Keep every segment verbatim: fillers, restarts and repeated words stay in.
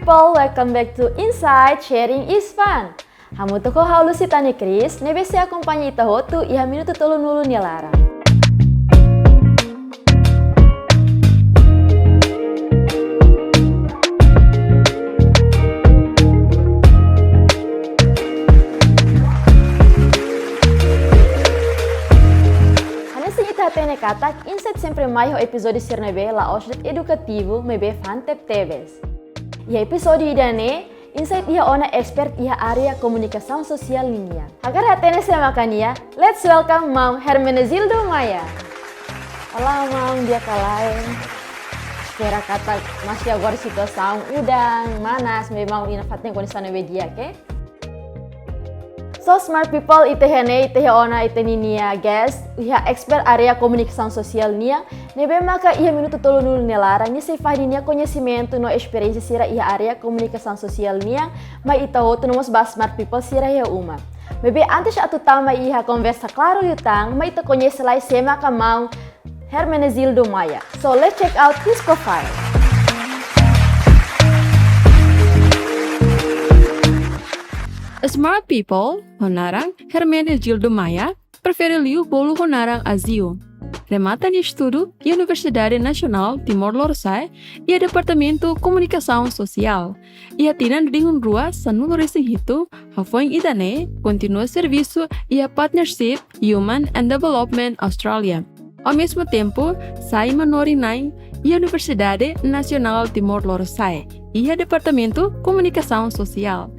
People, welcome back to Insight, Sharing is Fun. Hamutuk ho ha'u Lusitania Cris, ne'ebé sei akompaña ita hotu iha minutu tolunulu nia laran. Hanesan ita hatene katak, Insight sempre mai ho epizódiu sira ne'ebé la'ós de'it edukativu, maibé fa'an tebetebes. Iha epizódiu ida-ne'e, Insight iha ona expert iha área komunikasaun sosiál ninian. Hakarak hatene sé maka nia, let's welcome Maun Hermenegildo Maia. Olá, Maun, di'ak ka lae? Espera katak maski agora situasaun udan, manas, maibé Maun iha fatin kondisaun ne'ebé di'ak, oke? So, smart people, ita iha ne'e, ita iha ona ita-nia guest, iha expert área komunikasaun sosiál nian, ne'ebé maka iha minutu tolunulu nia laran, nia sei fahe nia koñesimentu no esperiénsia sira iha área komunikasaun sosiál nian, mai ita hotu no mós ba smart people sira iha uma. Maibé antes atu tama iha konversa klaru liután, mai ita koñese lai sé maka Maun Hermenegildo Maia. So let's check out his profile. Smart people, ha'u naran Hermenegildo Maia, prefere liu bolu ho naran Aziu. Remata nia estudu iha Universidade Nasionál Timor Lorosa'e, iha Departamentu Komunikasaun Sosiál. Iha tinan rihun rua sanulu resin hitu, hafoin ida-ne'e kontinua servisu iha Partnership Human and Development Australia. Ao mesmo tempo, sai manorin-na'in iha Universidade Nasionál Timor Lorosa'e, iha Departamentu Komunikasaun Sosiál.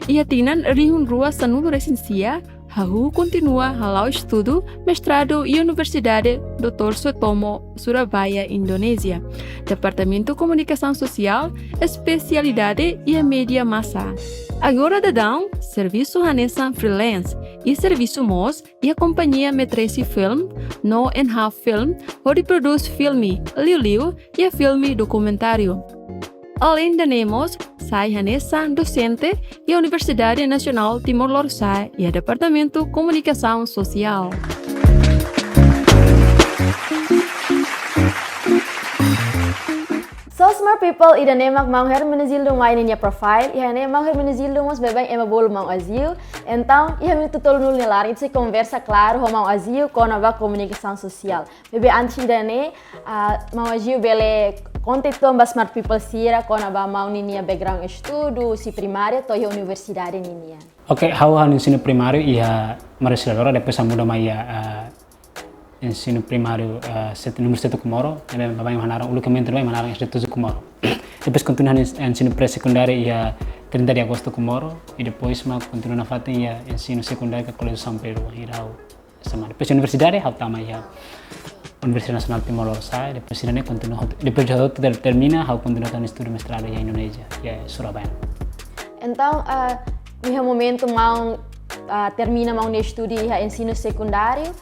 Iha tinan rihun rua sanulu resin sia, hahú kontinua hala'o estudu mestradu iha Universidade Doutór Sutomo, Surabaya, Indonézia. Departamentu Komunikasaun Sosiál, espesialidade iha média masa. Agora daudaun, servisu hanesan freelance, i servisu mós iha kompañia Metresi Film, no Enha Film, hodi prodús filme, liuliu iha filme dokumentáriu. Além de ne'e mós, sai hanesan dosente iha Universidade Nasionál Timor Lorosa'e, iha Departamentu Komunikasaun Sosiál. So, smart people, ida-ne'e mak Maun Hermenegildo Maia ninia profile, iha ne'e Maun Hermenegildo mós baibain ema bolu Maun Aziu. Entaun, iha minutu tolunulu nia laran, ita sei konversa klaru ho Maun Aziu kona-ba komunikasaun sosiál. Maibé antes ida-ne'e, ah, Maun Aziu bele konta uitoan ba smart people sira kona-ba Maun ninia background estudu, husi primária to'o iha universidade ninian. Oke, ha'u halo ensinu primáriu iha Maria Auxiliadora, depois ha'u muda mai iha, ah, ensinu primáriu, ah, set-, númeru satu Comoro, ne'ebé baibain mak hanaran, ulukamentu baibain mak hanaran S D tujuh Comoro. Depois kontinua halo ens-, ensinu pré-sekundáriu iha trinta de Agosto Comoro, i depois mak kontinua nafatin iha ensinu sekundáriu iha Colégio São Pedro, iha ha'u S M A. Depois universidade, ha'u tama iha Universidade Nasionál Timor Lorosa'e, depois sira-ne'e kontinua, depois de ha'u ter-, termina, ha'u kontinua tan estudu mestradu iha Indonézia, iha Surabaya. Entaun, ah, iha momentu Maun, ah, termina Maun nia estudu iha ensinu sekundáriu,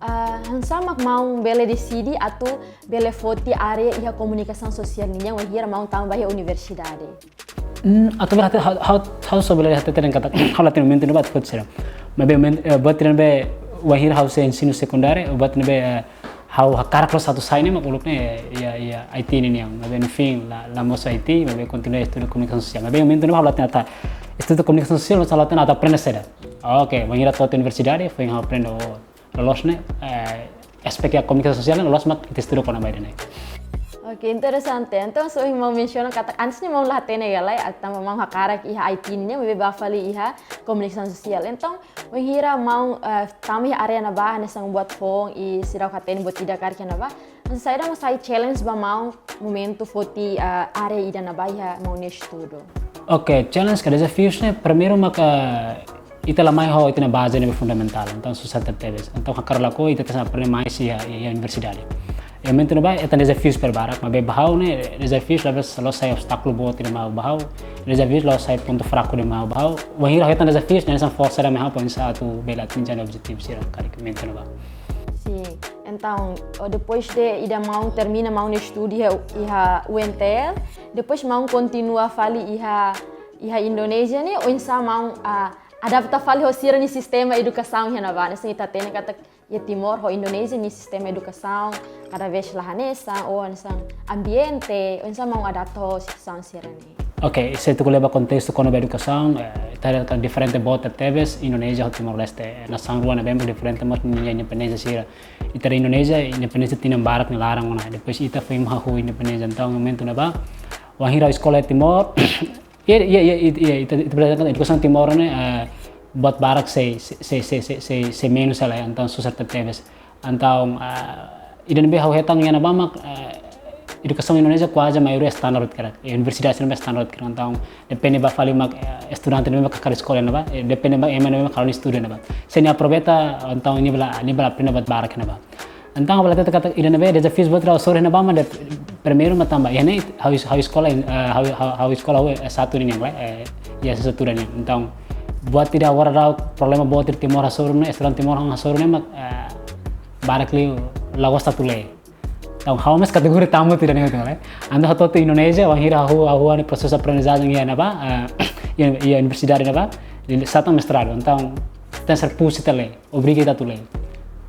ah, hanesan mak Maun bele deside atu bele foti área iha komunikasaun sosiál ninian, wainhira Maun tama ba iha universidade? Hmm, atu bele hatete, ha'u, ha'u, ha'u só bele hatete dehan katak, ha'u la hatene momentu ne'ebá atu foti sira. Maibé momen-, eh, buat ne'ebé, wainhira ha'u sei ensinu sekundáriu, buat ne'ebé, eh, ha'u hakarak loos atu sai ne'e mak uluk ne'e, iha, iha I T ninian. Maibé no fim, la, la mosu I T, maibé kontinua estudu komunikasaun sosiál. Maibé momentu ne'ebá ha'u la hatene atu estuda komunikasaun sosiál, mas ha'u la hatene atu aprende saida. Oke, wainhira to'o iha universidade, foin ha'u aprende, oh, loloos ne'e, eh, aspek iha komunikasaun sosiál ne'e loloos mak ita estuda kona-ba ida-ne'e. Oke, interesante. Entaun, so, Maun mensiona katak antes ne'e Maun la hatene ka lae, atu Maun hakarak iha I T ne'e, maibé bá fali iha komunikasaun sosiál. Entaun, wainhira Maun, eh, tama iha área ne'ebá, hanesan buat foun, i seidauk hatene buat ida karik iha ne'ebá, hanesan saida mak sai challenge ba Maun momentu foti, eh, área ida ne'ebá iha Maun nia estudu? Oke, challenge ka dezafius ne'e, primeiru maka ita la mai ho ita-nia baze ne'ebé fundamentál, entaun susar tebetebes. Entaun hakarak lakohi ita tenke aprende mais iha, iha universidade. Iha momentu ne'ebá, hetan dezafius barak, maibé ba ha'u ne'e, dezafius talvés la'ós sai obstákulu boot ida mai ba ha'u, dezafius la'ós sai pontu fraku ida mai ba ha'u. Wainhira hetan dezafius, ne'e sai forsa ida mai ha'u, para oinsá atu bele atinje objetivu sira karik momentu ne'ebá. Sin, entaun, oh, depois de ida Maun termina Maun nia estudu iha, iha U N T L, depois Maun kontinua fali iha, iha Indonézia ne'e, oinsá Maun, ah, adapta fali ho sira-nia sistema edukasaun iha ne'ebá, hanesan ita hatene katak iha Timor ho Indonézia nia sistema edukasaun kada vez la hanesan, ou hanesan ambiente, oinsá Maun adapta ho situasaun sira-ne'e? Ok, se atu ko'alia ba kontestu kona-ba edukasaun, eh, ita haree katak diferente boot tebes Indonézia ho Timor-Leste. Eh, nasaun rua ne'ebé diferente mós ninia independénsia sira. Ita haree Indonézia, independénsia tinan barak nia laran ona. Depois ita foin hahú independénsia. Entaun, momentu ne'ebá, wainhira eskola iha Timor, iha, iha, iha, iha, ita, ita bele dehan edukasaun Timor ne'e, eh, buat barak sei, sei, sei menus hela, entaun susar tebes. Entaun, eh, ida ne'ebé ha'u hetan iha ne'ebá mak, eh, edukasaun Indonézia kuaze maioria standar hotu kerak. Eh, universidade ne'ebé standar hotu kerak. Entaun, depende ba fali mak, eh, estudante ne'ebé mak hakarak eskola ne'ebá, eh, depende ba ema ne'ebé mak hakarak estuda ne'ebá. Se nia aproveita, entaun nia bele, nia bele aprende buat barak ne'ebá. Entaun, ha'u bele hateten katak ida ne'ebé dezafiu boot ida ha'u hasoru ne'ebá mak primeiru mak tanba iha ne'e ha'u, ha'u eskola, eh, ha'u, ha'u, ha'u eskola ha'u S satu nian, eh, iha lisensiatura nian. Entaun, buat ida agora daudaun problema boot ida Timor hasoru ne'e, estudante Timor hasoru ne'e mak, eh, barak liu la gosta atu lee. Entaun, ha'u mós kategoria tamu ida ne'e, eh. Entaun ha'u to'o Indonézia, wainhira ha'u, ha'u iha prosesu aprendizajen iha ne'ebá, eh, iha, iha universidade ne'ebá, liu sa'e tan mestradu. Entaun, tenke ser push ita lee, obriga ita atu lee.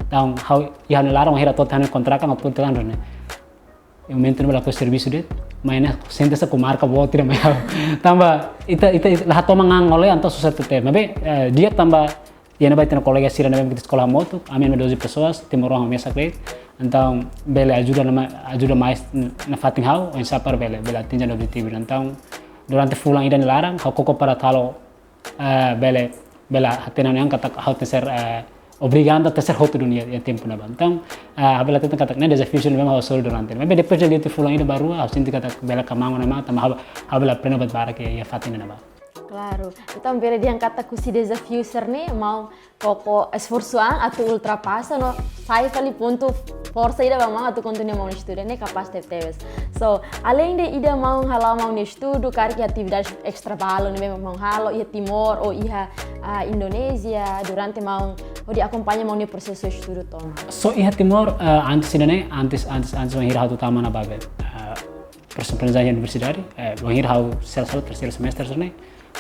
Entaun, ha'u iha ha'u-nia laran, wainhira to'o ha'u-nia kontratan, ha'u pun telan rone. Iha momentu ne'ebá lakohi servisu de'it, mai ne'e sente sá ku marka boot ida mai ha'u. Tanba, ita, ita, ita, la hatama ngan ole, entaun susar tebes. Maibé, eh, di'ak tanba, iha ne'ebá ita-nia kolega sira ne'ebé mak ita eskola hamutuk, ami ema doze pessoas, Timor ha'u mesak de'it. Entaun, bele ajuda na ma-, ajuda mais nafatin ha'u, oinsá para bele, bele atinje objetivu. Entaun, durante fulan ida nia laran, ha'u koko para halo, eh, bele, bele hatene ha'u-nian katak ha'u tenke ser, eh, obrigadu atu ser hotu duni iha tempu ne'ebá. Entaun, eh, ha'u bele hateten katak ne'e dezafiu sira ne'ebé mak ha'u hasoru durante. Maibé depois de liu tiha fulan ida ba rua, ha'u sente katak bele kamang ona mak, tanba ha'u, ha'u bele aprende buat barak iha, iha fatin ne'ebá. Klaru. Entaun, bele dehan katak husi dezafiu sira-ne'e, maun koko esforsu an atu ultrapasa no sai fali pontu forsa ida ba maun atu kontinua maun estuda, ne'e kapás tebetebes. So, além de ida maun hala'o maun estudu, karik iha atividade extra balu ne'ebé maun halo, iha Timor ou iha, ah, Indonézia, durante maun, hodi akompaña maun nia prosesu estudu tomak? So, iha Timor, eh, antes ida ne'e, antes, antes, antes wainhira ha'u tama ona ba be, eh, prosesu aprendizajen universitáriu, eh, wainhira ha'u sel sel terseiru semestre sira-ne'e,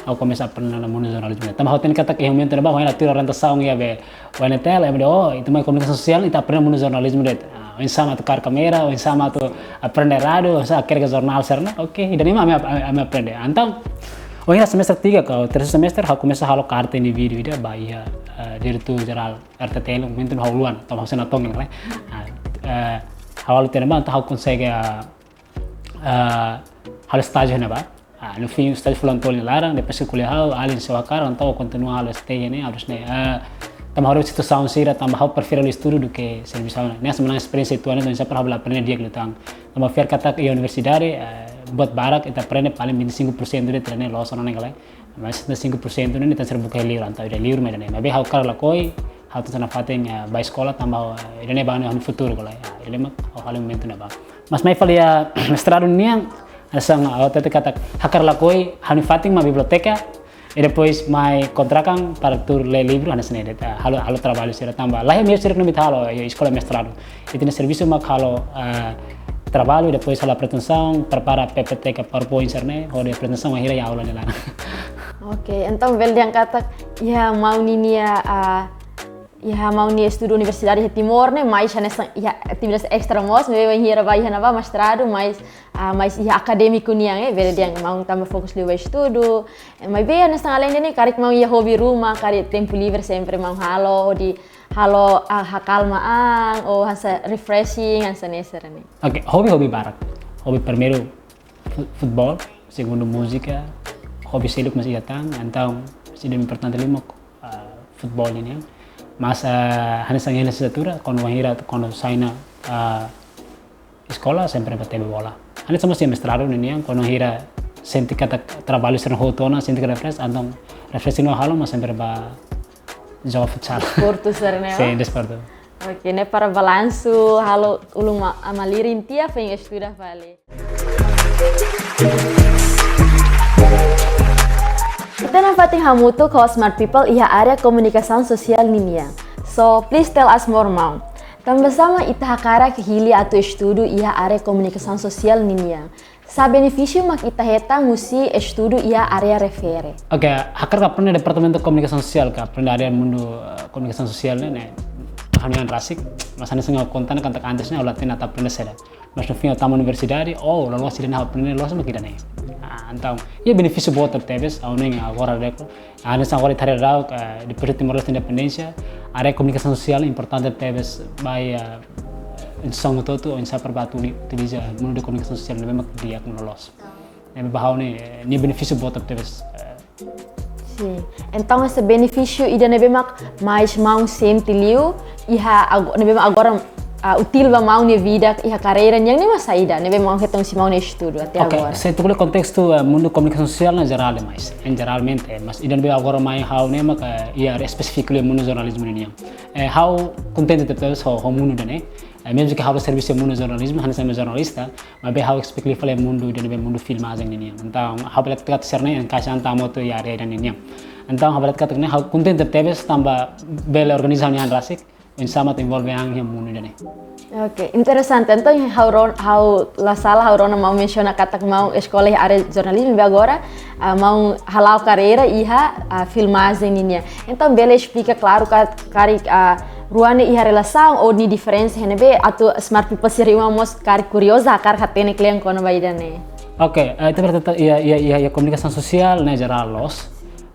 ha'u komesa aprende ona mundu jornalizmu. Tanba ha'u hatene katak iha momentu ne'ebá ha'u iha tuir orientasaun iha be U N T L, ema dehan, oh, ita mai komunikasaun sosiál, ita aprende mundu jornalizmu de'it. Ah, oinsá mak atu kaer kámera, oinsá mak atu aprende rádiu, oinsá atu karrega jornál sira-ne'e. Ok, ida-ne'e mak ami, ami, ami aprende. Entaun, wainhira semestre tiga ka terseiru semestre, ha'u komesa halo karta indivíduu ida ba iha, eh, diretór jerál R T T L, momentu ne'ebá ha'u luan, tanba ha'u sei natoon ne'e. Ah, eh, ha'u halo tiha ne'ebá, entaun ha'u konsege, ah, ah, halo estájiu ne'ebá. Ah, no fim, estájiu fulan tolu nia laran, depois ke ko'alia ha'u, alin sira hakarak, entaun kontinua halo estájiu ne'e, harus ne'e. Ah, tanba ha'u situasaun sira, tanba ha'u prefere estudu duké servisu ha'u. Ne'e sebenarnya esperiénsia ida ne'e, entaun sempre ha'u bele aprende di'ak liután. Tanba fiar katak iha universidade, eh, buat barak ita aprende paling vinte e cinco por cento de'it ida-ne'e loos ona ne'e ka lae. Mas setenta e cinco por cento ne'e ita sira buka iha livru, entaun iha livru mak ida-ne'e. Maibé ha'u hakarak lakohi, ha'u tenke nafatin, eh, ba eskola tanba, eh, ida-ne'e ba ha'u-nia futuru ka lae. Ah, ida-ne'e mak ha'u halo momentu ne'ebá. Mas mai fali iha mestradu nian, hanesan ha'u hatete katak hakarak lakohi, ha'u-nia fatin mak biblioteka, i depois mai kontrakan para tuur lee livru, hanesan ne'e de'it, ah, halo, halo traballu sira tanba. Laiha meiu sira ne'ebé ita halo iha eskola mestradu. Ita-nia servisu mak halo, eh, traballu, depois halo aprezentasaun, prepara P P T ka PowerPoint sira-ne'e, hodi aprezentasaun wainhira iha aula ne'e laran. Ok, entaun bele dehan katak iha maun ninia, ah, iha maun nia estudu universidade iha Timor ne'e, mais hanesan iha atividade extra mós, maibé wainhira ba iha ne'ebá mestradu, mais, ah, mais iha akadémiku nian, eh, bele dehan maun tanba fokus liu ba estudu, eh, maibé hanesan além de ne'e, karik maun iha hobi ruma, karik tempu livre sempre maun halo, hodi halo, ah, akalma an, ou hanesan refreshing, hanesan ne'e sira-ne'e. Ok, hobi, hobi barak. Hobi primeiru fu-, futeból, segundu múzika, hobi seluk mós iha tan, entaun, sida importante liu mak, ah, futeból nian. Mas, ah, hanesan iha lisensiatura, kuandu wainhira, kuandu sai ona, ah, eskola sempre ba tebe bola. Hanesan mós iha mestradu nian, kuandu wainhira sente katak traballu sira hotu ona, sente katak refresh, entaun refresh no halo, mas sempre ba joga futsal. Desportu sira-ne'e, sin, oh? Desportu. Ok, ne'e para balansu, halo ulun ma-, malirin tiha foin estuda fali. Ita nafatin hamutuk ho smart people iha área komunikasaun sosiál ninian. So, please tell us more, maun. Tanbasá mak ita hakarak hili atu estudu iha área komunikasaun sosiál ninian? Sá benefísiu mak ita hetan husi estudu iha área refere? Ok, hakarak aprende departamentu komunikasaun sosiál ka aprende área mundu, eh, komunikasaun sosiál ne'e, ne'e ha'u-nian rasik, mas hanesan ha'u konta ona katak antes ne'e ha'u la hatene atu aprende saida. Mas no fim ha'u tama universidade, oh, loloos ida-ne'e ha'u aprende, loloos mak ida-ne'e. Ah, Entaun, iha benefísiu boot tebes, ha'u hanoin agora de'it, hanesan agora ita haree daudaun, eh, depois de Timor-Leste independénsia, área komunikasaun sosiál importante tebes ba, eh, instituisaun hotu-hotu, oinsá para atu utiliza mundu de komunikasaun sosiál ne'ebé mak di'ak no loloos. Ne'ebé ba ha'u ne'e, eh, nia benefísiu boot tebes, eh, Sin. Entaun, hanesan benefísiu ida ne'ebé mak mais maun sente liu, iha ago-, ne'ebé mak agora, ah, útil ba maun nia vida, iha karreira nian ne'e mak saida, ne'ebé maun hetan husi maun nia estudu até Oke, agora. Se ita ko'alia kontestu, eh, mundu komunikasaun sosiál ne'e jerál demais, en jeralmente, mas ida ne'ebé agora mai ha'u ne'e mak, eh, iha área espesífiku liu mundu jornalizmu nian. Eh, ha'u kontente tebes ho, ho mundu ida-ne'e. Eh, mezmu ke ha'u servisu iha mundu jornalizmu, hanesan jornalista, maibé ha'u espesífiku fali mundu ida ne'ebé mundu filmajen nian. Entaun, ha'u bele katak sira-ne'e enkaixa an tamo tu iha área ida-ne'e nian. Entaun, ha'u bele katak ne'e ha'u kontente tebes tanba bele organiza ha'u-nia an rasik, oinsá mak atu envolve an iha mundu ida-ne'e. Oke, interesante. Entaun, ha'u ron-, ha'u la sala, ha'u rona maun mensiona katak maun eskola iha área jornalizmu, maibé agora, ah, maun hala'o karreira iha, ah, filmajen nian. Entaun, bele esplika klaru ka-, karik, ah, rua ne'e iha relasaun ou nia diferensa iha ne'ebé atu smart people sira ruma mós karik kuriozu hakarak hatene kle'an kona-ba ida-ne'e. Oke, eh, ita berkata iha, iha, iha, iha komunikasaun sosiál ne'e jerál loos.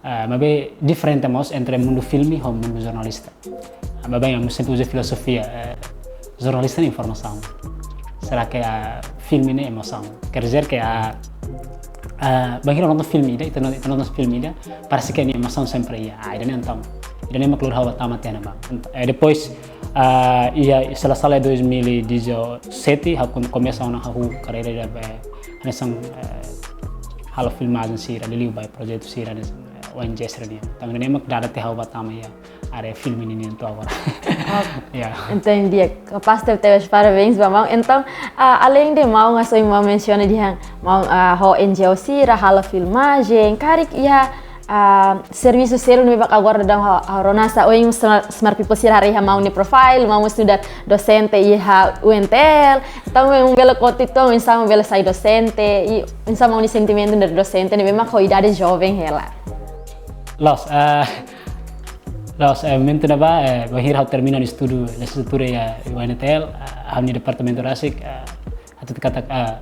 Eh, maibé diferente mós entre mundu filme ho mundu jornalista. Ah, maibé ha'u sempre uza filozofia, eh, jornalista ne'e informasaun. Será que, ah, filme ne'e emosaun? Quer dizer que, ah, ah, bainhira nonton filme ida, ita no-, ita nonton filme ida, parese ke nia emosaun sempre iha. Ah, ida-ne'e entaun. Ida-ne'e mak lori ha'u ba tama tiha ne'ebá. Ent-, eh, depois, ah, iha, se la sala dois mil e dezassete, ha'u kom-, komesa ona ha'u karreira ida be, hanesan, eh, halo filmajen sira, liuliu ba projetu sira, hanesan, eh, O N G sira-nian. Entaun, ida-ne'e mak dada tiha ha'u ba tama iha área filme nian to'o agora. Oke. Ya. Entaun, di'ak, kapás tebes, parabéns ba maun. Entaun, ah, além de maun, hanesan maun mensiona dehan, maun, ah, ho N G O sira, halo filmajen, karik iha, ah, servisu seluk ne'ebé mak agora daudaun ha'u, ha'u rona hanesan, ohin sma-, smart people sira haree iha maun nia profile, maun mós estuda dosente iha U N T L, entaun maun bele konta uitoan, oinsá maun bele sai dosente, i oinsá maun nia sentimentu nu'udar dosente, ne'ebé mak ho idade joven hela. Loos, eh, loos, eh, momentu ne'ebá, eh, bainhira ha'u termina estudu lisensiatura iha U N T L, eh, ha'u-nia departamentu rasik, eh, hatete katak, eh,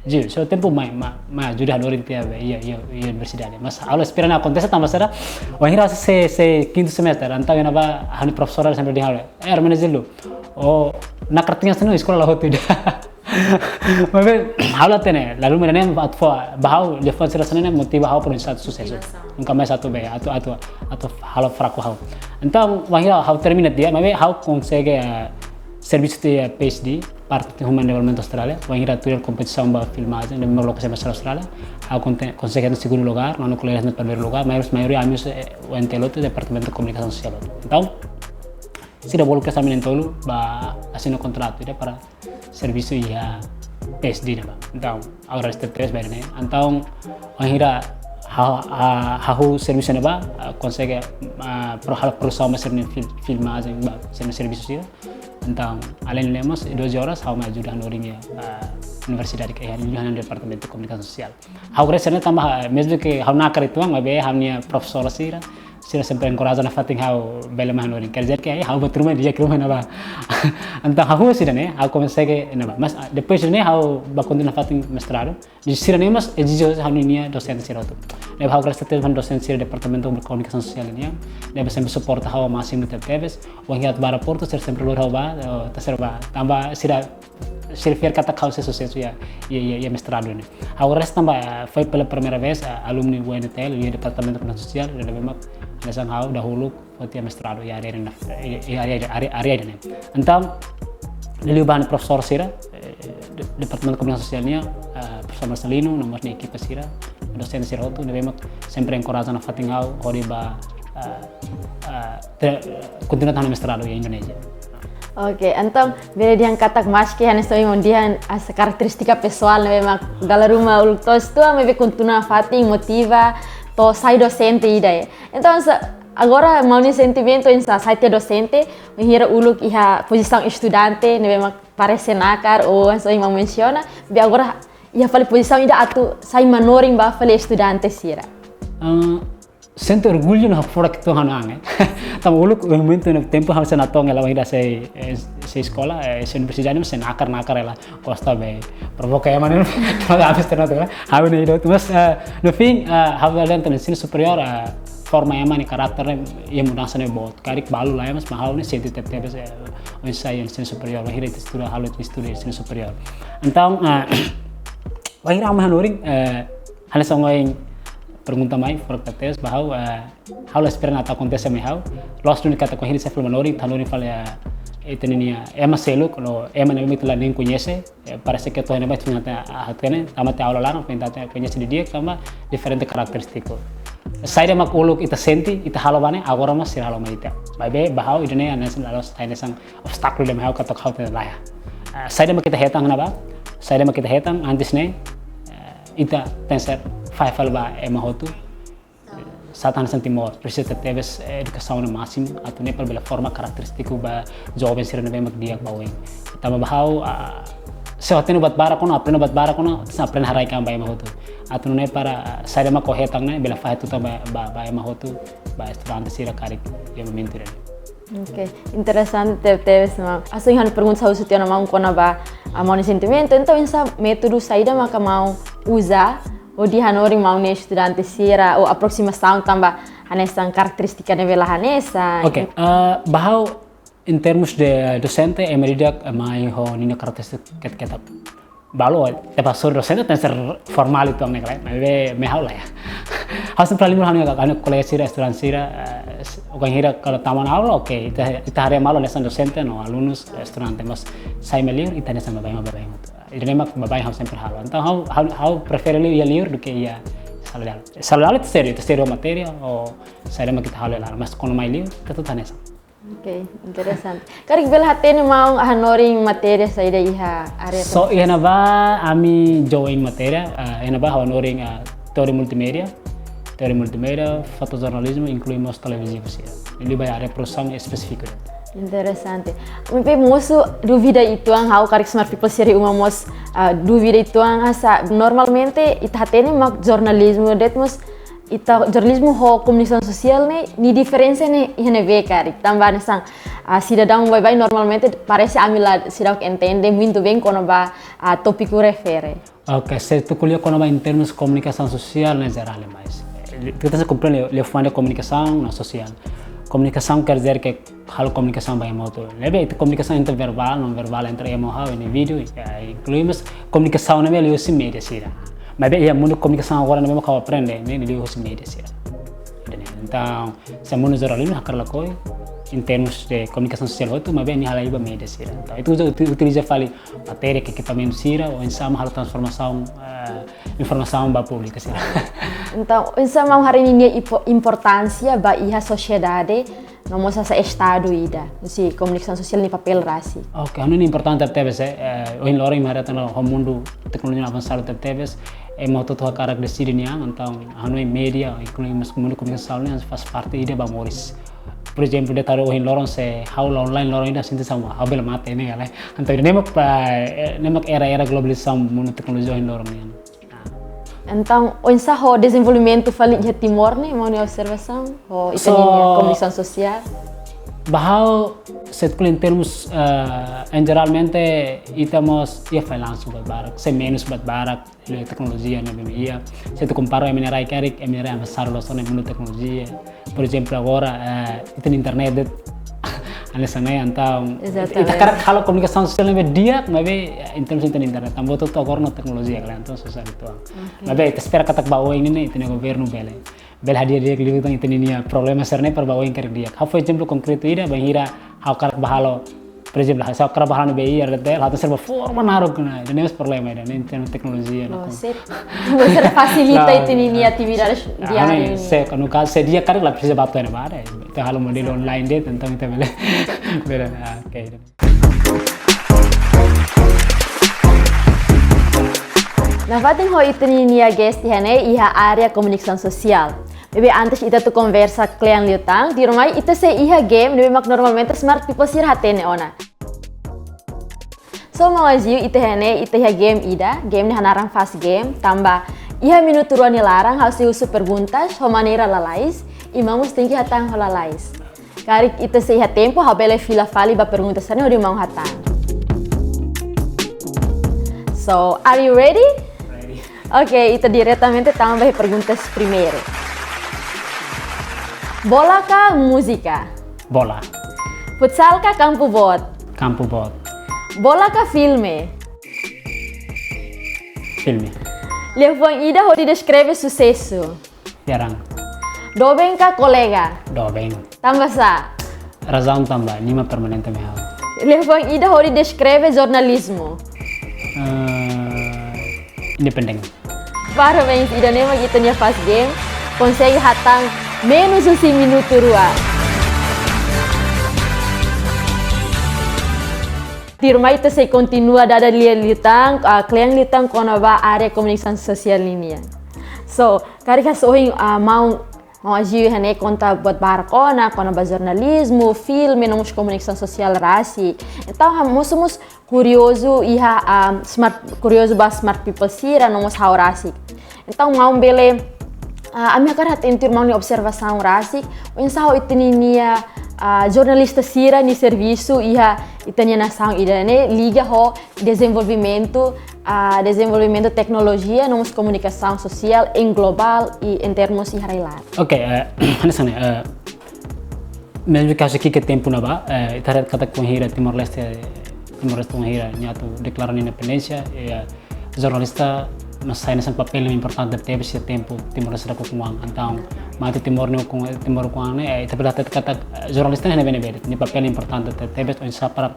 Gil, seu tempo mai, mai, mai ajuda hanorin tiha be, iha, iha, iha universidade. Mas ha'u la espera ne'e akontese tanba sá, bainhira sei, sei kintu semestre, entaun iha ne'ebá, ha'u-nia profesora sempre dehan ha'u, eh, Hermano Gil, o, nakar tiha sinu eskola la hotu ida. Maibé, ha'u la hatene, lalu mira nem atu fó, ba ha'u, liafuan sira hanesan ne'e motiva ha'u para oinsá atu susesu. Motivasaun. Nunka mais atu be, atu, atu, atu halo fraku ha'u. Entaun, bainhira ha'u termina tiha, maibé ha'u konsege, eh, servisu tiha P H D, parte de Human Development Australia, bainhira tuir kompetisaun ba filmajen, ne'ebé mak loke semestre Australia, ha'u konte-, konsege iha segundu lugar, no kolega iha primeiru lugar, maibé maioria ami husi, eh, U N T L hotu, Departamentu Komunikasaun Sosiál hotu. Entaun, sira bolu kedas ami na'in-tolu, ba asina kontratu, ida para servisu iha P H D ne'ebá. Entaun, agora está três bem, né? Entaun, bainhira ha'u, ha'u, ha'u servisu ne'ebá, ah, konsege, ah, pro-, halo produsaun ba sira-nia fil-, filmajen, ba sira-nia servisu sira. Entaun, além de lemos, doze horas, ha'u mai ajuda hanorin iha, ah, universidade ke iha, iha departamentu komunikasaun sosiál. Ha'u agradese ne'e tanba, mezmu ke ha'u nakar uitoan, maibé ha'u-nia profesora sira, sira sempre enkoraja nafatin ha'u bele mai hanorin. Quer dizer que ha'u ba turma dia ke mai ne'ebá. Entaun ha'u husi ida-ne'e, ha'u konsege ne'ebá. Mas, ah, depois de ne'e ha'u ba kontinua nafatin mestradu. Di sira-ne'e mós ezije ha'u-nia dosente sira hotu. Ne'ebé ha'u agradese tebes ba dosente sira Departamentu Komunikasaun Sosiál nian. Ne'ebé sempre suporta ha'u másimu tebetebes. Bainhira atu ba aeroportu sira sempre lori ha'u ba, eh, atu sira ba. Tanba sira sira fiar katak ha'u sei susesu iha, iha, iha, iha mestradu ne'e. Ha'u agradese tanba, eh, foi pela primeira vez, eh, alumni U N T L, iha Departamentu Komunikasaun Sosiál, ida ne'ebé mak hanesan ha'u dahuluk foti iha mestradu iha área ne'e, iha, iha área, área, área ne'e. Entaun, liuliu ba ha'u-nia profesór sira, eh, de-, Departamentu Komunikasaun Sosiál nian, eh, Profesór Marcelino, no mós nia ekipa sira, dosente sira hotu, ne'ebé mak sempre enkoraja nafatin ha'u, hodi ba, eh, eh, te-, kontinua ha'u-nia mestradu iha Indonézia. Oke, entaun, bele dehan katak maski hanesan ohin maun dehan hanesan karakterístika pesoál ne'ebé mak dala ruma uluk to'os uitoan, maibé kontinua nafatin motiva, to'o sai dosente ida, eh. Entaun, sa-, agora maun nia sentimentu oinsá sai tiha dosente, bainhira uluk iha pozisaun estudante, ne'ebé mak parese nakar, ou hanesan ohin maun mensiona, maibé agora iha fali pozisaun ida atu sai manorin ba fali estudante sira. Ah, Sente orgullu no hakfodak uitoan ha'u-nia an, eh. Tanba uluk momentu ne'e tempu ha'u sei natoon hela wainhira sei, eh, sei eskola, eh, sei universidade, mas sei nakar-nakar hela, gosta be provoka ema ne'e. Tanba habis ternyata, eh, ha'u ne'e ida hotu, mas, eh, no fim, eh, ha'u bele dehan ensinu superiór, eh, forma ema nia karakter ne'e, iha mudansa ne'ebé boot. Karik balu laiha, mas ha'u ne'e sente tebes, eh, oinsá ensinu superiór, wainhira ita estuda, halo ita estuda ensinu superiór. Entaun, eh, wainhira ami hanorin, eh, hanesan ohin pergunta mai, forak tebes, ba ha'u, eh, ha'u la espera atu akontese mai ha'u. Loos duni katak wainhira ita fila hanorin, ita hanorin fali, eh, ita-nia, ema seluk, no ema ne'ebé ita la nein koñese, eh, parese ke to'o ne'ebá ita atu hatene, tanba ita aula laran, ita atu koñese didi'ak, tanba diferente karakterístika. Saida mak uluk ita sente, ita halo ba ne'e, agora mós sira halo mai ita. Maibé, ba ha'u, ida-ne'e hanesan la'ós hanesan obstákulu ida mai ha'u katak ha'u tenke laiha. Eh, saida mak ita hetan ne'ebá, saida mak ita hetan antes ne'e, eh, ita tenke ser fahe fali ba ema hotu. Sa tan hanesan Timor, presiza tebes, eh, edukasaun ne'e másimu, atu nune'e para bele forma karakterístika ba joven sira ne'ebé mak di'ak ba oin. Tanba ba ha'u, ah, se hatene buat barak ona, aprende buat barak ona, sa aprende haraik an ba ema hotu. Atu nune'e para, ah, saida mak ó hetan ne'e, bele fahe tutan ba, ba, ba ema hotu, ba estudante sira karik iha momentu ida-ne'e. Oke, interesante tebes, maun. Hanesan ha'u-nia pergunta husu tiha ona maun kona-ba, ah, maun nia sentimentu. Entaun, oinsá métodu saida maka maun uza hodi hanorin maun nia estudante sira, ou aproximasaun tanba hanesan karakterístika ne'ebé la hanesan. Oke, eh, ba ha'u, em termos de, eh, dosente, ema ida, eh, mai ho ninia karakterístika ketak-ketak. Balu, ita ba sori dosente tenke ser formál uitoan ne'e, klaru. Maibé, mai ha'u laiha. Ha'u sempre halimar ha'u-nia, ha'u-nia kolega sira, estudante sira, eh, s-, wainhira kalau tama ona aula, oke, ita, ita haree malu hanesan dosente no alunus, eh, estudante, mas sai mai liur, ita hanesan baibain, baibain. Ida-ne'e mak baibain ha'u sempre halo. Entaun ha'u, ha'u, ha'u prefere liu iha liur duké iha sala de aula. Sala de aula ita sériu, ita sériu matéria, ou saida mak ita halo iha laran, mas kuandu mai liur, ita tutan hanesan. Oke, interesante. Karik bele hatene maun hanorin matéria saida iha área? So, iha ne'ebá ami join matéria, ah, iha ne'ebá ha'u hanorin, ah, teoria multimédia, teoria multimédia, fotojornalizmu, inklui mós televizivu sira. Liuliu ba área produsaun espesífiku. Interesante. Maibé mosu dúvida uitoan, ha'u karik smart people sira iha uma mós, ah, dúvida uitoan, hanesan normalmente ita hatene mak jornalizmu de'it, mas ita jornalizmu ho komunikasaun sosiál ne'e, nia diferensa ne'e iha ne'ebé karik? Tanba hanesan, ah, sidadaun baibain normalmente parese ami la seidauk entende muito bem kona-ba, ah, tópiku refere. Oke, se ita ko'alia kona-ba em termos komunikasaun sosiál ne'e jerál demais. Ita sei komprende liafuan de komunikasaun no sosiál. Komunikasaun quer dizer que halo komunikasaun ba ema hotu. Ne'ebé ita komunikasaun entre verbál, non verbál entre ema ho indivíduu, eh, inklui mós komunikasaun ne'ebé liuhusi média sira. Maibé iha mundu komunikasaun agora ne'ebé mak ha'u aprende, ne'e liuhusi média sira. Entaun, se mundu jornalizmu hakarak lakohi, em termos de komunikasaun sosiál hotu, maibé nia halai ba média sira. Entaun, ita uza, uti-, utiliza fali matéria ka ekipamentu sira, oinsá mak halo transformasaun, eh, informasaun ba públiku sira. Entaun, oinsá maun haree ninia impo-, importánsia ba iha sosiedade, no mós hanesan estadu ida, husi komunikasaun sosiál nia papél rasik? Oke, ha'u hanoin importante tebes, eh, eh, ohin loron ita haree tan ho mundu teknolojia avansadu tebes, ema hotu-hotu hakarak deside nia an, entaun ha'u hanoin média, inklui mós mundu komunikasaun ne'e faz parte ida ba moris. Por ezemplu, de'it ohin loron se ha'u la online loron ida sente hanesan ha'u bele mate ne'e, kala. Entaun, ne'e mak, eh, ne'e mak era, era globalizasaun mundu teknolojia ohin loron nian. Entaun, oinsá ho dezenvolvimentu fali iha Timor ne'e, maun nia observasaun, ho ita-nia komunikasaun sosiál? Ba ha'u, se ita ko'alia em termos, eh, em jeralmente, ita mós iha fallansu buat barak, sei menus buat barak, liuliu teknolojia ne'ebé iha. Se ita kompara ho ema nia rai karik, ema nia rai avansadu loos ona iha mundu teknolojia. Por ezemplu, agora, eh, ita-nia internet de'it hanesan ne'e, entaun, ita, ita hakarak halo komunikasaun sosiál ne'ebé di'ak, maibé, eh, em termos ita-nia internet, tanba hotu-hotu agora ho teknolojia, kala, entaun susar uitoan. Oke. Maibé, ita espera katak ba oin ne'e, ita-nia governu bele, bele hadi'a di'ak liután ita-nia problema sira-ne'e para ba oin karik di'ak. Ha'u fó ezemplu konkretu ida, bainhira ha'u hakarak ba halo, por ezemplu, se ha'u hakarak ba halo ne'ebé iha R T L, ha'u tenke ser ba forma naruk ona, ida-ne'e mós problema ida, ne'e em termos teknolojia, no. Oh, sip. Tenke ser fasilita ita-nia atividade diária ne'e. Se, no kazu, se di'ak karik la presiza ba to'o iha ne'ebá, ita halo modelu online de'it, entaun ita bele, bele, ah, oke. Nafatin ho ita-nia guest iha ne'e iha área komunikasaun sosiál. Maibé antes ita atu konversa kle'an liután, tuirmai ita sei iha game ne'ebé mak normalmente smart people sira hatene ona. So, maun Aziu, ita iha ne'e, ita iha game ida, game ne'e hanaran Fast Game, tanba Iha minutu rua nia laran, ha'u sei husu perguntas ho maneira lalais, i maun mós tenke hatán ho lalais. Karik ita sei iha tempu, ha'u bele fila fali ba perguntas sira-ne'e hodi maun hatán. So, are you ready? Ready. Oke, ita diretamente tama ba perguntas primeiru. Bola ka múzika? Bola. Futsal ka kampu boot? Kampu boot. Bola ka filme? Filme. Liafuan ida hodi deskreve susesu? Jarang. Doben ka kolega? Doben. Tanba sá? Razaun tanba, nia mak permanente mai ha'u. Liafuan ida hodi deskreve jornalizmu? Eh, independente. Parabéns, ida-ne'e mak ita-nia fast game. Konsege hatán menus husi minutu rua. Tuirmai ita sei kontinua dada lia liután, ah, kle'an liután kona-ba área komunikasaun sosiál nian. So, karik hanesan ohin, ah, maun, maun Aziu iha ne'e konta buat barak ona, kona-ba jornalizmu, filme, no mós komunikasaun sosiál rasik. Entaun, ha'u mós, mós kuriozu iha, ah, smart, kuriozu ba smart people sira, no mós ha'u rasik. Entaun, maun bele, ah, ami hakarak hatene tuir maun nia observasaun rasik, oinsá ho ita-nia, ah, jornalista sira-nia servisu iha ita-nia nasaun ida-ne'e liga ho dezenvolvimentu, ah, dezenvolvimentu teknolojia, no mós komunikasaun sosiál em global i em termos iha rai-laran. Oke, eh, hanesan ne'e, eh, mezmu kazu ki'ik tempu ne'ebá, eh, ita haree katak bainhira Timor-Leste, Timor-Leste bainhira nia atu deklara nia independénsia, eh, jornalista mak sai hanesan papél importante tebes iha tempu Timor-Leste ukun-an. Entaun, mate Timor ne'e ukun, Timor ukun-an ne'e, eh, ita bele hatete katak, eh, jornalista ne'e ne'ebé-ne'ebé, nia papél importante te-, tebes, oinsá para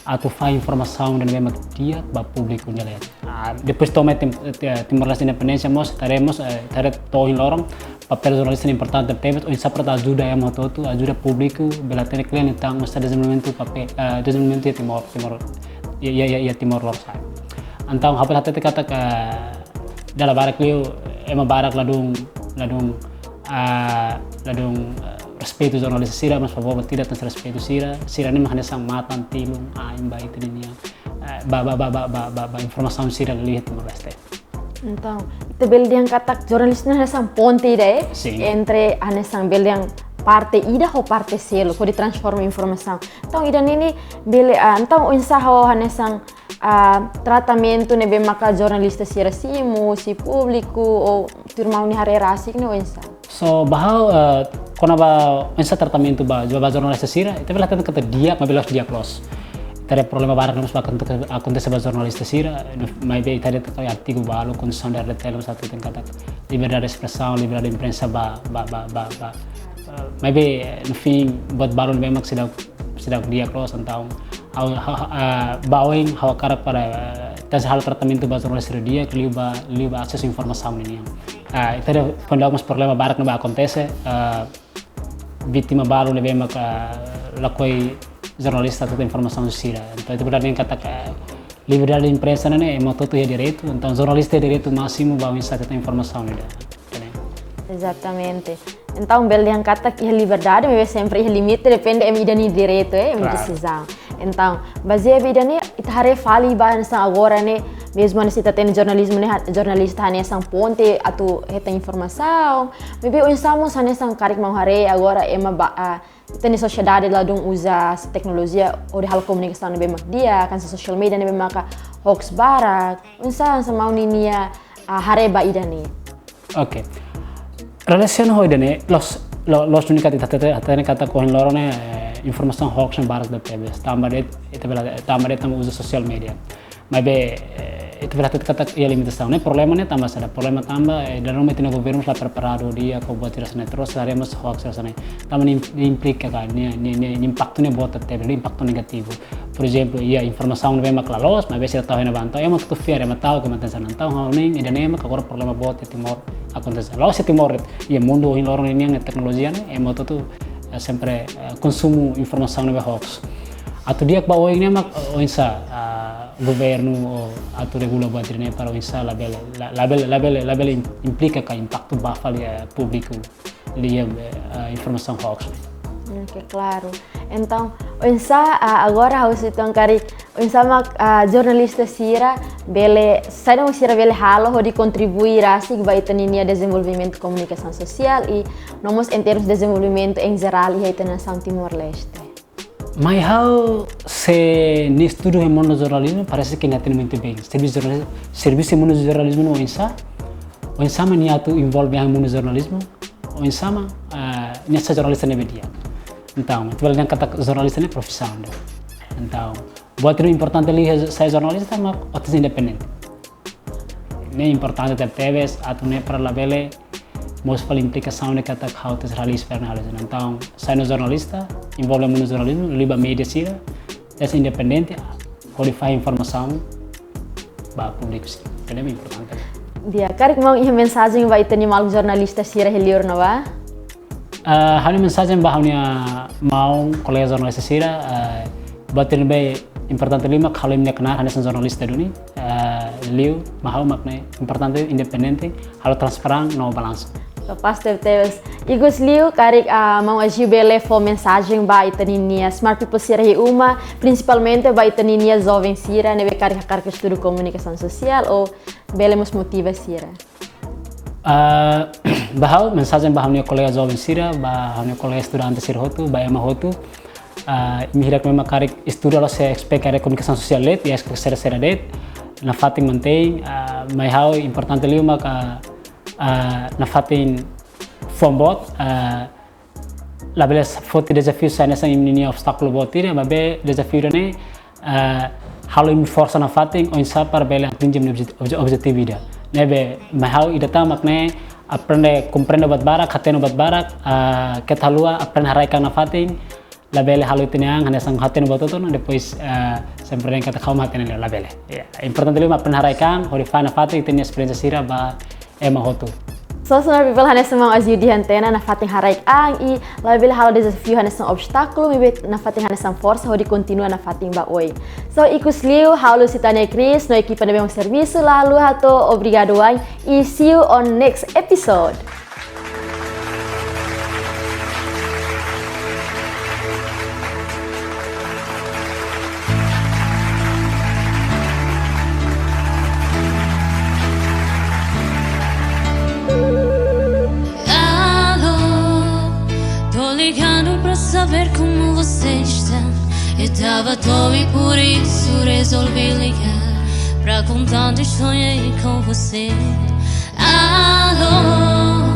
atu fahe informasaun ida-ne'ebé mak di'ak ba públiku nia leet. Ah, depois to'o mai Tim-, eh, Timor-Leste independénsia mós, ita haree mós, eh, ita haree to'o ohin loron, papél jornalista ne'e importante tebes, oinsá para atu ajuda ema hotu-hotu, ajuda públiku, bele hatene kle'an liután, mós dezenvolvimentu papél, eh, dezenvolvimentu iha Timor, Timor, iha, iha, iha, iha Timor Lorosa'e. Entaun, ha'u bele hatete katak, eh, dala barak liu, ema barak ladún, ladún, ah, ladún, eh, respeitu jornalista sira, mas favór ba ida tan respeitu sira, sira-ne'e mak hanesan matan, tilun, ain ba ita-nia, eh, ba, ba informasaun sira liu iha Timor-Leste. Entaun, ita bele dehan katak jornalista ne'e hanesan ponte ida, eh? Sin. Entre hanesan bele dehan parte ida ho parte seluk, hodi transforma informasaun. Entaun, ida-ne'e ne'e bele, ah, entaun, oinsá ho hanesan, ah, tratamentu ne'ebé maka jornalista sira simu, husi públiku, ou tuir maun nia haree rasik ne'e oinsá? So, ba ha'u, eh, kona-ba oinsá tratamentu ba, ba jornalista sira, ita bele hatete katak di'ak, maibé la'ós di'ak loos. Ita haree problema barak ne'ebé mós akonte-, akontese ba jornalista sira, no, maibé ita haree katak artigu balu, kondisaun de R D T L mós hateten katak liberdade de espresaun, liberdade de imprensa ba, ba, ba, ba, ba. Eh, maibé, eh, no fim, buat balu ne'ebé mak seidauk, seidauk di'ak loos, entaun, ha'u, ha'u, ah, ba oin, ha'u hakarak para, eh, ita sei halo tratamentu ba jornalista sira di'ak, liu ba, liu ba asesu informasaun ninian. Ah, ita haree foin-sa'e mós problema barak ne'ebé akontese, ah, vítima balu ne'ebé maka lakohi jornalista atu tau informasaun sira. Entaun, ita bele dehan katak liberdade de imprensa ne'e, ne'e ema hotu-hotu iha direitu, entaun jornalista iha direitu másimu ba oinsá atu tau informasaun ida. Entende? Exatamente. Entaun, bele dehan katak iha liberdade, maibé sempre iha limite, depende ema ida-nia direitu, eh, ema Klaru. Desizaun. Entaun, bazeia ba ida-ne'e, ita haree fali ba hanesan agora ne'e, mezmu hanesan ita hatene jornalizmu ne'e, ha-, jornalista hanesan ponte atu hetan informasaun. Maibé oinsá mós hanesan karik maun haree agora ema ba, ah, ita-nia sosiedade ladún uza teknolojia hodi halo komunikasaun ne'ebé mak di'ak, hanesan social media ne'ebé maka hoax barak. Oinsá hanesan maun ninia, ah, haree ba ida-ne'e? Oke. Relasiona ho ida-ne'e, loos, lo-, loos duni katak ita hatete, hatete katak ohin loron ne'e, eh, informasaun hoax ne'e barak tebes. Tanba de'it, ita bele, tanba de'it tanba uza social media. Maibé, eh, ita bele hatete katak iha limitasaun ne'e, problema ne'e tanba saida, problema tanba, eh, dala ruma ita-nia governu la preparadu di'ak ho buat sira hanesan ne'e, terus haree mós hoax sira hanesan ne'e. Tanba ne'e im-, implika ka, ne'e, ne'e, ne'e, ne'e impaktu ne'e boot tebes, impaktu negativu. Por ezemplu, iha informasaun ne'ebé mak la loos, maibé sira tau iha ne'ebá entaun, ema hotu fiar, ema ta'uk, ema tensa. Entaun, ha'u hanoin, ida-ne'e mak agora problema boot iha Timor akontese. La'ós iha Timor de'it, iha mundu ohin loron ninian, iha teknolojia ne'e, ema hotu-hotu, eh, sempre, eh, konsumu informasaun ne'ebé hoax. Atu di'ak ba oin ne'e mak, eh, oinsá, ah, governu ou atu regula buat ida-ne'e para oinsá labele, la-, labele, labele, labele im-, implika ka impaktu ba fali, eh, públiku liu, eh, informasaun hoax. Hmm, Oke, klaru. Entaun, oinsá, ah, agora ha'u sei tun karik, oinsá mak, ah, jornalista sira bele, saida mak sira bele halo hodi kontribui rasik ba ita-nia dezenvolvimentu komunikasaun sosiál i no mós em termos dezenvolvimentu em geral iha ita-nia nasaun Timor-Leste. Mai ha'u, se nia estudu iha mundu jornalizmu, parese ke nia hatene muito bem. Servisu jornalis-, servisu iha mundu jornalizmu ne'e oinsá, oinsá mak nia atu envolve iha mundu jornalizmu, oinsá mak, eh, nia sai jornalista ne'ebé di'ak. Entaun, ita bele dehan katak jornalista ne'e profisaun ida. Entaun, buat ida importante liu iha sai jornalista mak otas independente. Ne'e importante tebetebes atu nune'e para labele mosu fali implikasaun ne'e katak ha'u atu realiza perna halo. Entaun, sai jornalista, envolve mundu jornalizmu, liu ba média sira, sai independente, hodi fahe informasaun ba públiku sira. Ne'e importante. Di'ak, karik maun iha mensajen ba ita-nia maluk jornalista sira iha liur ne'ebá? Ah, ha'u-nia mensajen ba ha'u-nia maun kolega jornalista sira, ah, buat ida ne'ebé importante liu mak halo imi-nia knaar hanesan jornalista duni, ah, liu, mak ha'u mak ne'e importante independente, halo transparan no balansu. Kapás tebetebes. Ikus liu, karik, ah, maun Aziu bele fó mensajen ba ita-nia smart people sira iha uma, prinsipalmente ba ita-nia joven sira ne'ebé karik hakarak estuda komunikasaun sosiál ou bele mós motiva sira. Ah, ba ha'u, mensajen ba ha'u-nia kolega joven sira, ba ha'u-nia kolega estudante sira hotu, ba ema hotu. Ah, imi hirak-ne'e mak karik estuda la'ós espera karik komunikasaun sosiál de'it, i espera sira-sira de'it. Nafatin mantein, ah, mai ha'u importante liu mak, ah, nafatin foin boot, ah, labele foti dezafiu sai hanesan imi-nia obstákulu boot ida, maibé dezafiu ida-ne'e, eh, halo imi forsa nafatin oinsá para bele atinje imi-nia objet-, obje-, objetivu ida. Ne'ebé, mai ha'u ida tan mak ne'e, aprende, komprende buat barak, hatene buat barak, eh, keta haluha, aprende haraik an nafatin, labele halo ita-nia an hanesan hatene buat hotu, no depois, eh, sempre dehan katak ha'u mak hatene, labele. Ya, importante liu mak aprende haraik an, hodi fahe nafatin ita-nia esperiénsia sira ba ema hotu. So, smart people, hanesan maun Aziu dehan tiha ona, nafatin haraik an i labele halo dezafiu hanesan obstákulu, maibé nafatin hanesan forsa hodi kontinua nafatin ba oin. So, ikus liu, ha'u Lusitania Cris, no ekipa ne'ebé mak servisu, la haluha hato'o obrigadu wa'in, i see you on next episode. Alô, tô ligando pra saber como você está. Eu tava à toa e por isso resolvi ligar pra contar onde sonhei com você. Alô,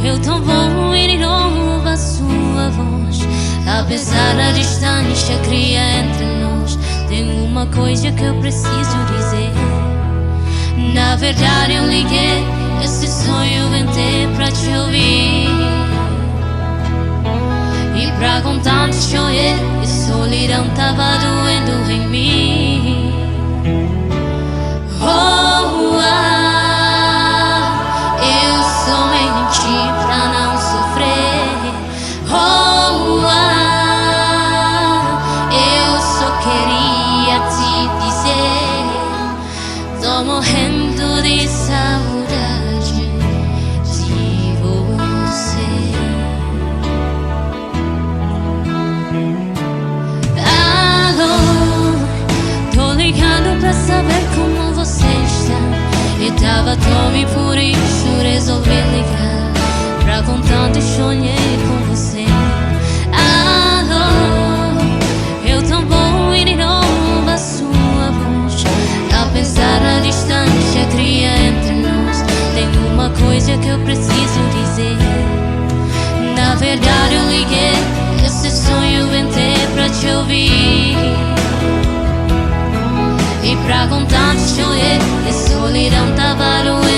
eu tão bom e de novo a sua voz. Apesar da distância cria entre nós, tem uma coisa que eu preciso dizer. Na verdade eu liguei, esse sonho inventei pra te ouvir. E pra contar onde sonhei, e solidão tava doendo em mim. Oh, ah, eu só menti pra não sofrer. Oh, ah, eu só queria te dizer, tô morrendo de saudade de você. Alô, tô ligando pra saber como você está. Eu tava à toa e por isso resolvi ligar pra contar onde sonhei com você. Alô, eu tão bom e de novo a sua voz. Apesar da distância cria entre nós, tem uma coisa que eu preciso dizer. Na verdade eu liguei, esse sonho inventei pra te ouvir. E pra contar onde sonhei, e solidão tava doendo